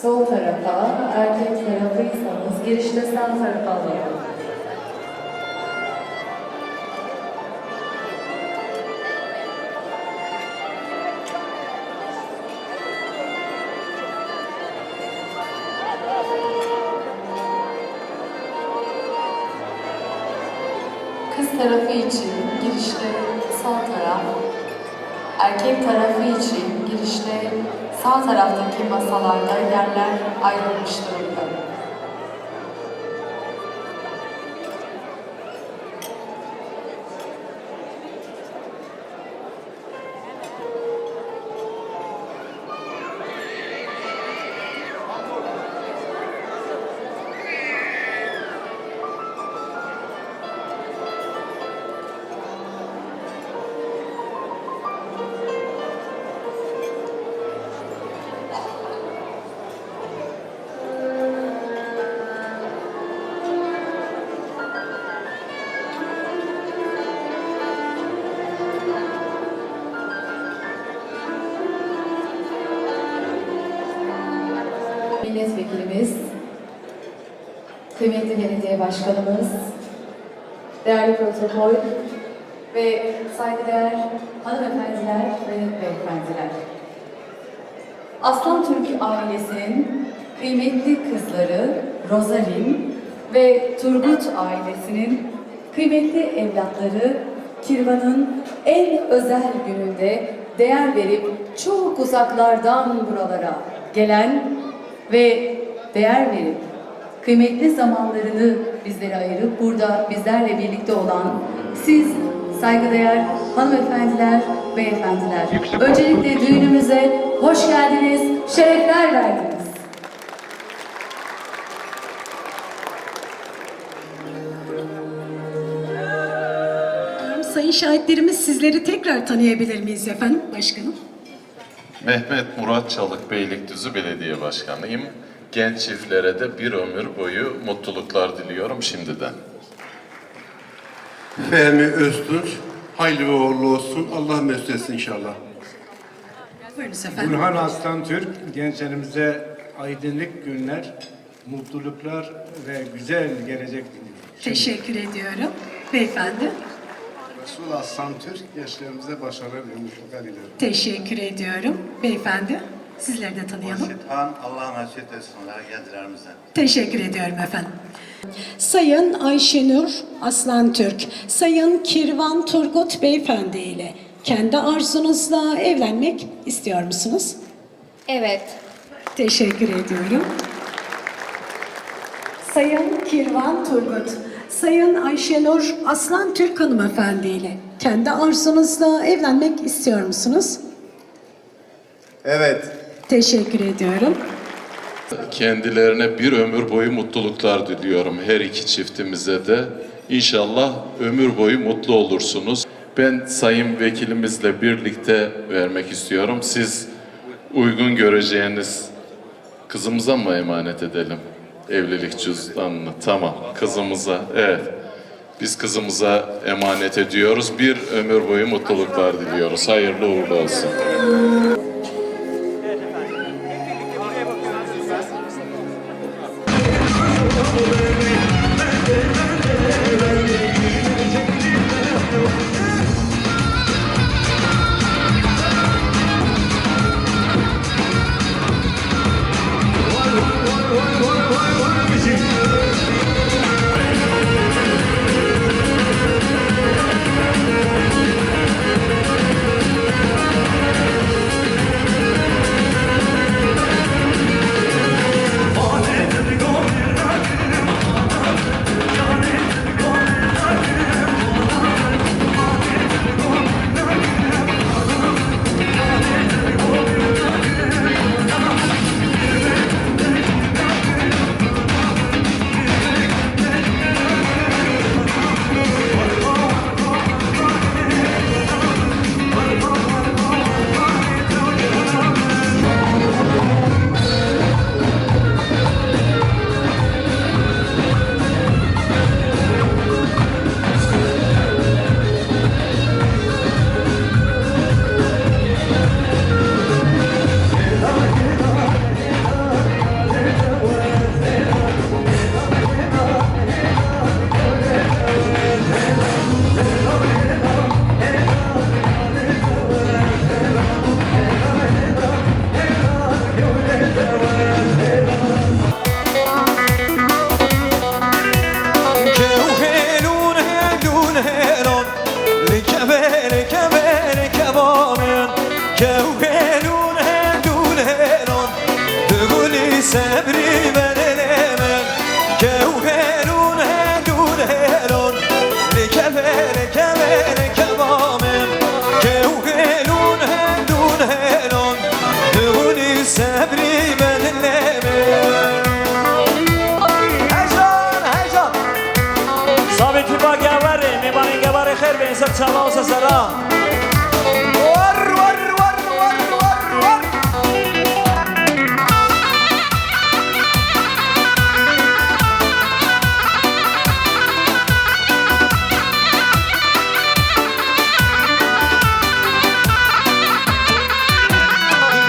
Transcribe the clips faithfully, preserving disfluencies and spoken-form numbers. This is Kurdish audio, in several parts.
Sol tarafa, erkek tarafıysanız girişte sağ tarafa alalım. Kız tarafı için girişte sağ taraf, erkek tarafı için girişte sağ taraftaki masalarda yerler ayrılmış durumda. Milletvekilimiz, kıymetli belediye başkanımız, değerli protokol ve saygıdeğer hanımefendiler ve beyefendiler. Aslan Türk ailesinin kıymetli kızları Rozalin ve Turgut ailesinin kıymetli evlatları Kirvan'ın en özel gününde değer verip çok uzaklardan buralara gelen ve değer verip kıymetli zamanlarını bizlere ayırıp burada bizlerle birlikte olan siz saygıdeğer hanımefendiler, beyefendiler. Öncelikle düğünümüze hoş geldiniz, şerefler verdiniz. Sayın şahitlerimiz, sizleri tekrar tanıyabilir miyiz efendim, başkanım? Mehmet Murat Çalık, Beylikdüzü Belediye Başkanıyım. Genç çiftlere de bir ömür boyu mutluluklar diliyorum şimdiden. Fehmi Öztunç, hayırlı ve uğurlu olsun. Allah mesut etsin inşallah. Buyurunuz efendim. Burhan Aslan Türk, gençlerimize aydınlık günler, mutluluklar ve güzel gelecek diliyorum. Teşekkür ediyorum. Beyefendi. Resul Aslan Türk, gençlerimize başarılar ve mutluluklar diliyorum. Teşekkür ediyorum. Beyefendi, sizleri de tanıyalım. Raşit Han, Allah mesut etsin gençlerimize. Teşekkür ediyorum efendim. Sayın Ayşenur Aslan Türk, Sayın Kirvan Turgut Beyefendi ile kendi arzunuzla evlenmek istiyor musunuz? Evet. Teşekkür ediyorum. Sayın Kirvan Turgut, Sayın Ayşenur Aslan Türk hanımefendi ile kendi arzunuzla evlenmek istiyor musunuz? Evet. Teşekkür ediyorum. Kendilerine bir ömür boyu mutluluklar diliyorum her iki çiftimize de. İnşallah ömür boyu mutlu olursunuz. Ben Sayın Vekilimizle birlikte vermek istiyorum. Siz uygun göreceğiniz kızımıza mı emanet edelim evlilik cüzdanını? Tamam, kızımıza, evet. Biz kızımıza emanet ediyoruz. Bir ömür boyu mutluluklar diliyoruz. Hayırlı uğurlu olsun. Sebrî bedilê min, kew hêlûn, hêlûn, hêlûn. Li kevê, li kevê, li keva min, kew hêlûn, hêlûn, hêlûn. Dihûnî sebrî bedilê min. Heyecan, heyecan. Sabî tîpa gewarê, mêvanên gewarê xêr bên ser çava û ser serra. War, war, war, war, war, war.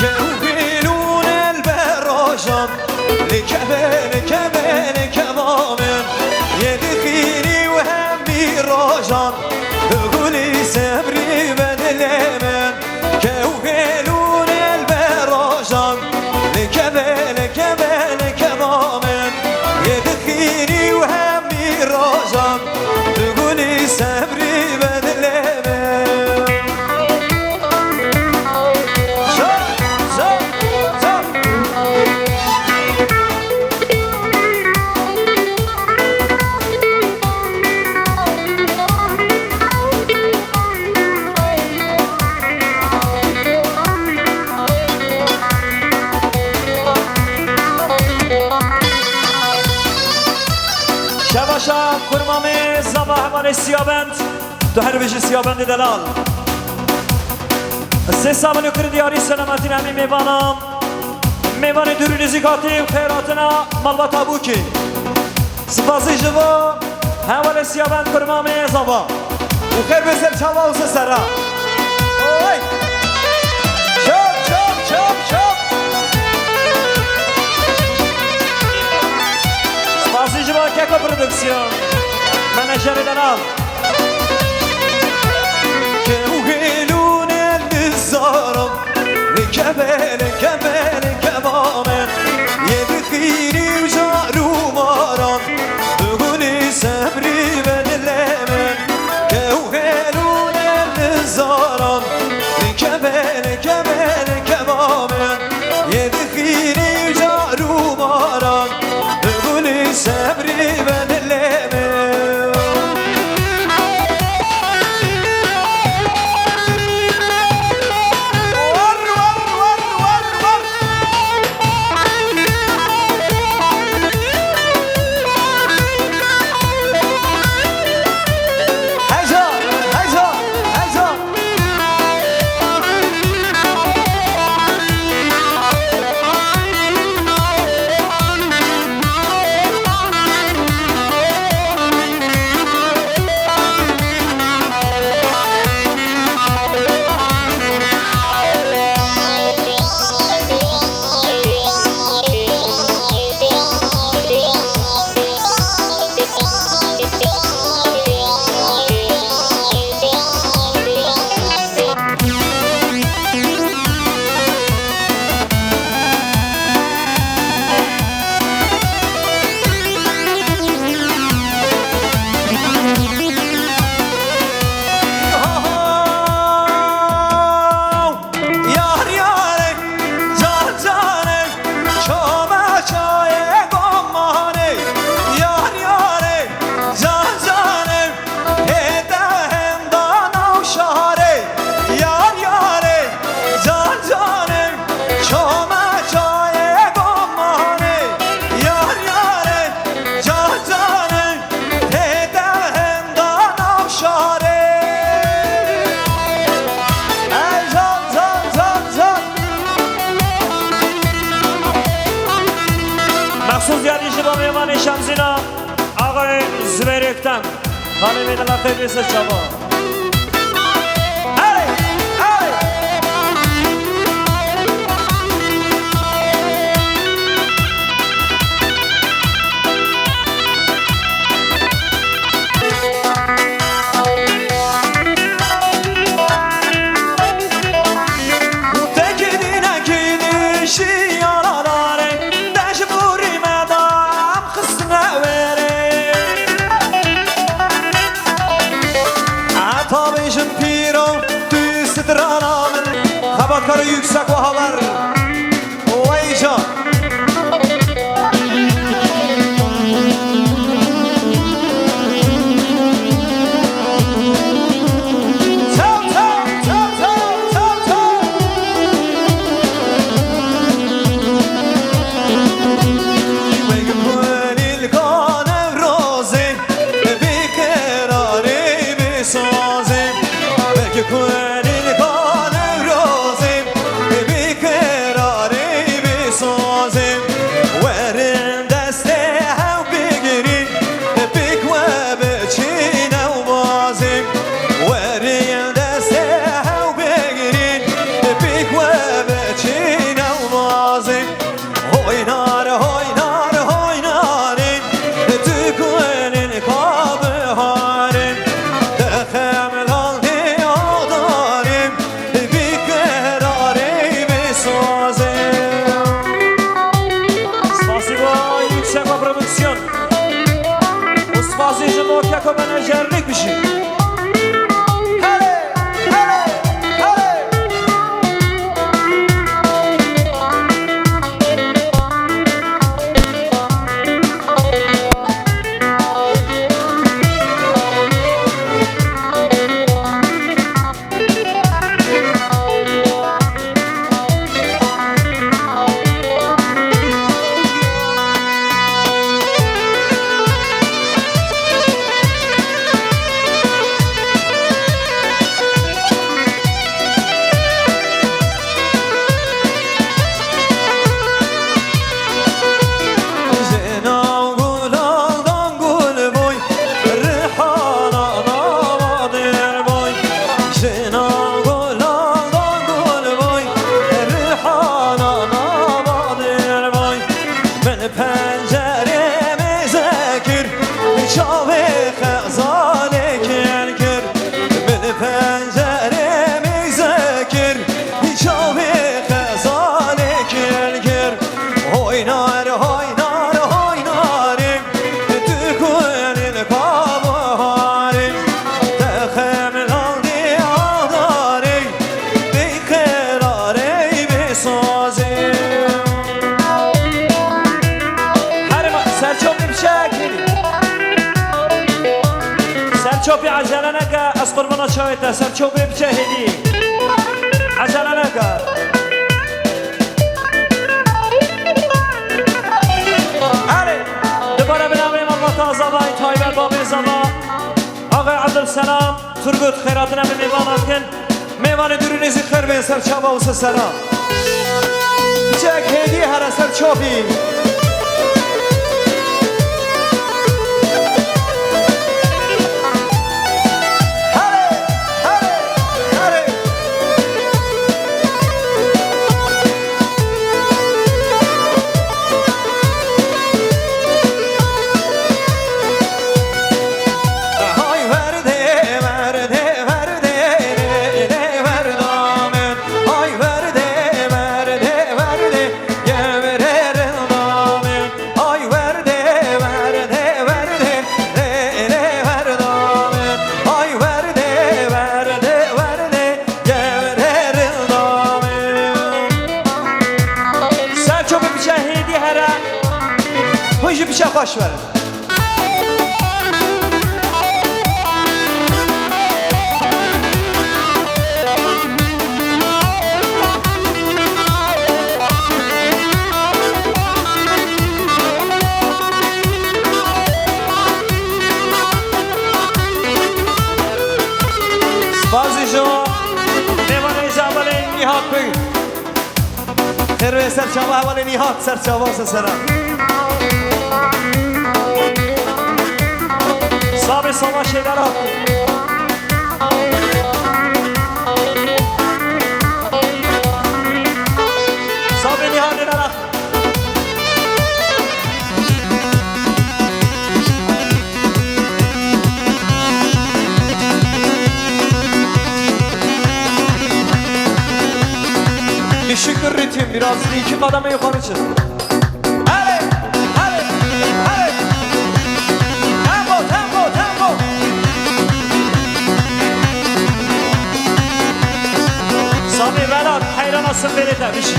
Kewhîlûn el be rojan, li kevê, li kevê, li keva min, yê dixînî û hemî rojan, bi gulî sebrî bedilê min. Kew hêlûn el be rojan, li kevê, li kevê, li keva min. Yê dixînî û hemî rojan, digulî sebrî bedilê min. Şo, şo, şo. Şevaşa kurmamê zava hevalê Siyabend. Tu her bijî Siyabendê delal. Sê sabin û kirin diyarî selametî hemî mêvana. Mêvanê dûr û nêzîk hatî û xêr hatina malbata Bûkî. Spasî ji bo hevalê Siyabend kurmamê zava. Û xêr bê ser çava û ser serra. Oy! Çap, çap, çap, çap! Spasî ji bo Keko Produksiyon. Menajerê delal. Kew hêlûn el nizaran. Li kevê, li kevê, li keva min, yê dixînî û car û maran, bi gulî sebrî bedilê min. Kew hêlûn el nizaran, li kevê, li kevê, li keva min, yê dixînî û car û maran, bi gulî sebrî bedilê min. Yar yarê, can canê, çome çayê gomanê. Yar yarê, can canê, hêde henda nav şarê. Yar yarê, can canê, çome çayê gomanê. Yar yarê, can canê, hêde henda nav şarê. Ey can, can, can, can. Mexsûs diyarî ji bo mêvanê Şemzîna, Axayê Zubeyr Ektem. Xalê wê dila xêr bê ser çava. Erê, erê. Tekinînekî dişî yaralarê, dejbûrî me dam xistine wêrê. Heta Nar, hay nar, hay narê, tu kulî li ka biharê, te xem lal dê adarê, bê qerarê, bê sazê. Herê ma, serçopê biçe hêdî. Serçopê ecele neke, ez qurbana çavê te, serçopê biçe hêdî. Ecele neke. Erê, dubare bi navê malbata Zavayê taybet babê Zava, Axay Ebdulselam Turgut xeyratine bi mêvan hatin. Mêvanê dûr û nêzîk xêr bên ser çava û ser sera. Çek hêdî here ser çopî. Herê, herê, herê. Hay verdê, verdê, verdê, lê, lê, verda min. Hay verdê, verdê, verdê, gevrê rinda min. Ay verdê, verdê, verdê, lê, lê, verda min. Ay verdê, verdê, verdê, gevrê rinda min. Serçopê biçe hêdî here. Hûn jî biçe xweş werin. Spasî ji mêvanê ji hevalên Nîhat Bey. Xêr ve ser çava hevalê Nîhat, ser çava, ser sera. Sabê Sava Şêdara. Sabê Nîhat Dêdara. Düşük bir ritim, biraz iki kademe yukarı çık. Hadi, hadi, hadi. Tempo, tempo, tempo. Sami Vedat, heyrana sifêrê te, bişî.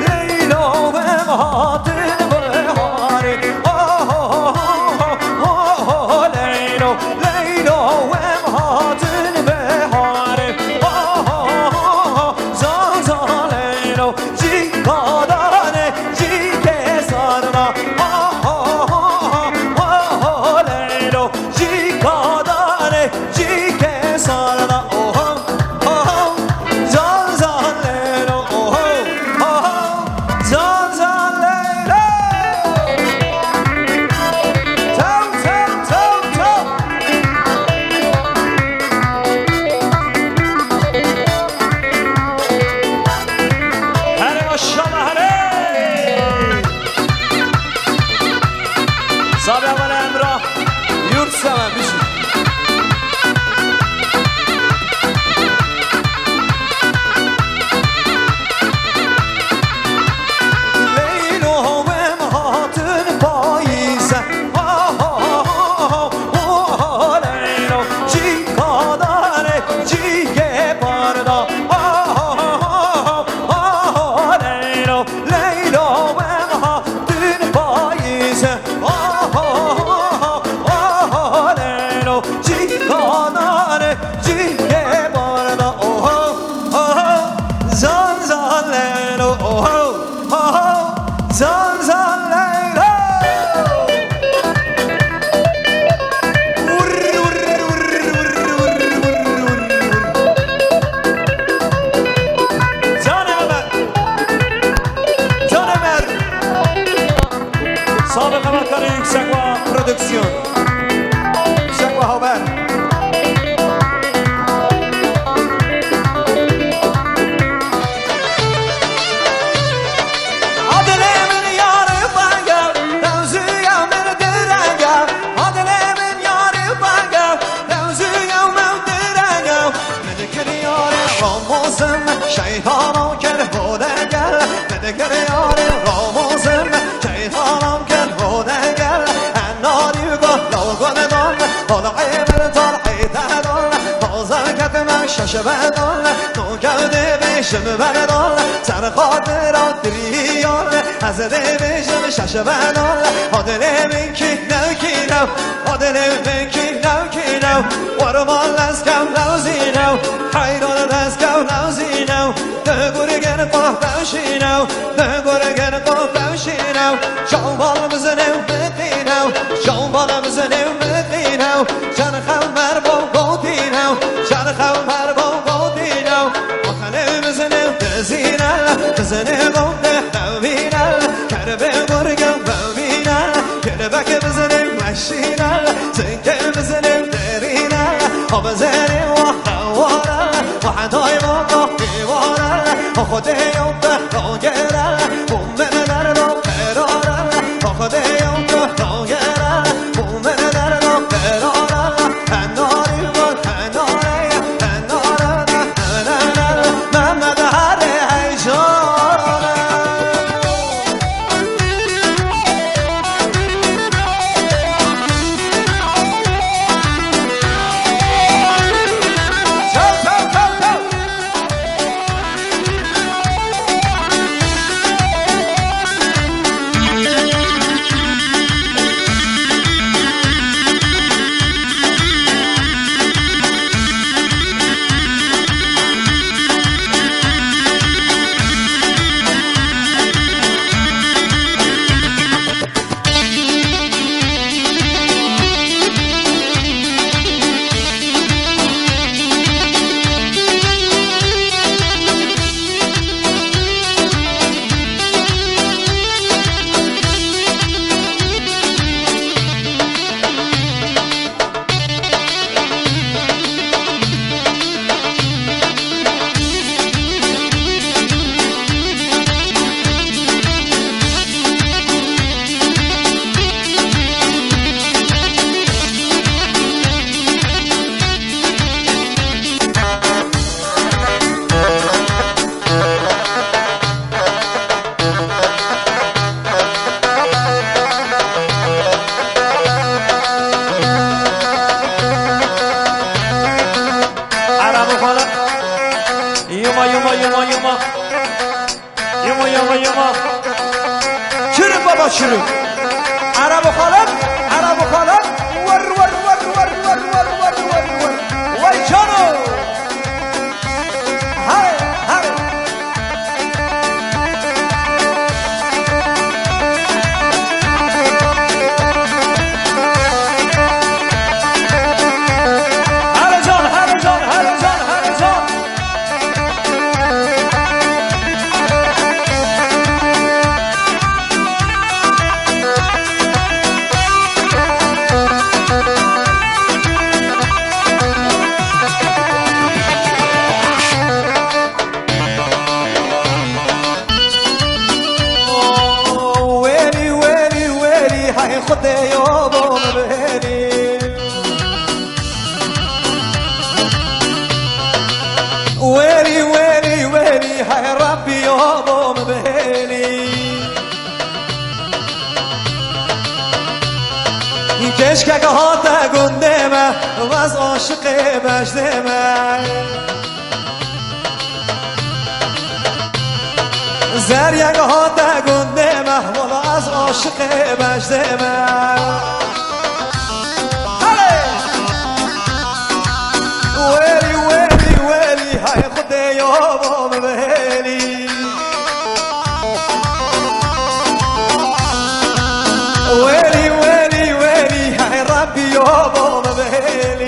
Leylo em hatin biharê. Oh, oh, oh, oh, oh, Leylo, Leylo em hatin biharê. Oh, oh, oh, oh, oh, zan, zan, Leylo. Cî kadanê, cî kesarna. Oh, oh, oh, oh, oh, Leylo. Cî kadanê, cî kesarna. Oh, oh, oh, oh, zan, zan, Leylo. Oh, oh, oh, oh, zan, zan, Leylo. Tam, tam, tam, tam. Hele maşallah hele. Sabi heval Emrah. Yurt seven bişin. Leylo em hatin payîze. Ha, ha, ha, ha, ha, Leylo. Cî kadanê, cî geparda. Ha, ha, ha, ha, ha, ha, Leylo. Leylo em hatin payîze. Ha, ha, ha, ha, ha, ha, Leylo. Cî kadanê, cî geparda. Oho, oho, zan, zan, Leylo. Oho. Ho, ho, zan, zan, leylo. Vur, vur, vur. Canê Ömer. Canê Ömer. Sabık Haberkarı Yüksek Bağ Prodüksiyon. Yüksek Bağ Haber. Adile min ya Şevedan, to gevdê bêjim berdan, ser xatira tirîyan, ez dê bêjim şeşevedan, ha dilê min kî new kî new, ha dilê min kî new kî new, werma lezgew new zî new, heyran lezgew new zî new, di gurgin xwe bewşî new, di gurgin xwe bewşî new, şawbal bizine biqî new, şawbal bizine biqî new, Şerxew merbo gotînew, şerxew merbo gotînew. Oxelê bizine dizîne, bizine gote hewîne. Kerbê gurge vewîne, kerbek bizine meşîne. Zinkê bizine derîne, o bizine waheware. Wahdayê waheware, o Xwedê yo behrogere. Bo min derdo qerare, o Xwedê yo behrogere. Arabo xala. Yuma, yuma, yuma, yuma. Yuma, yuma, yuma. Çürük baba, çürük. Arabo xala, arabo xala. Var, var, var. Vay cano. Hare, hare. Hare can, hare can, hare can, hare can. Wêlî, wêlî, wêlî, hey Xwedê yo bo min bihêlî. Wêlî, wêlî, wêlî, hey Rebbî yo bo min bihêlî. Keşkek hate gundê me, ez aşiqê bejdê me. Zeryek hate gundê me, wela ez aşiqê bejdê me. Hale! Wêlî, wêlî, wêlî, hey Xwedê yo bo min bihêlî. Wêlî, wêlî, wêlî, hey Rebbî yo bo min bihêlî.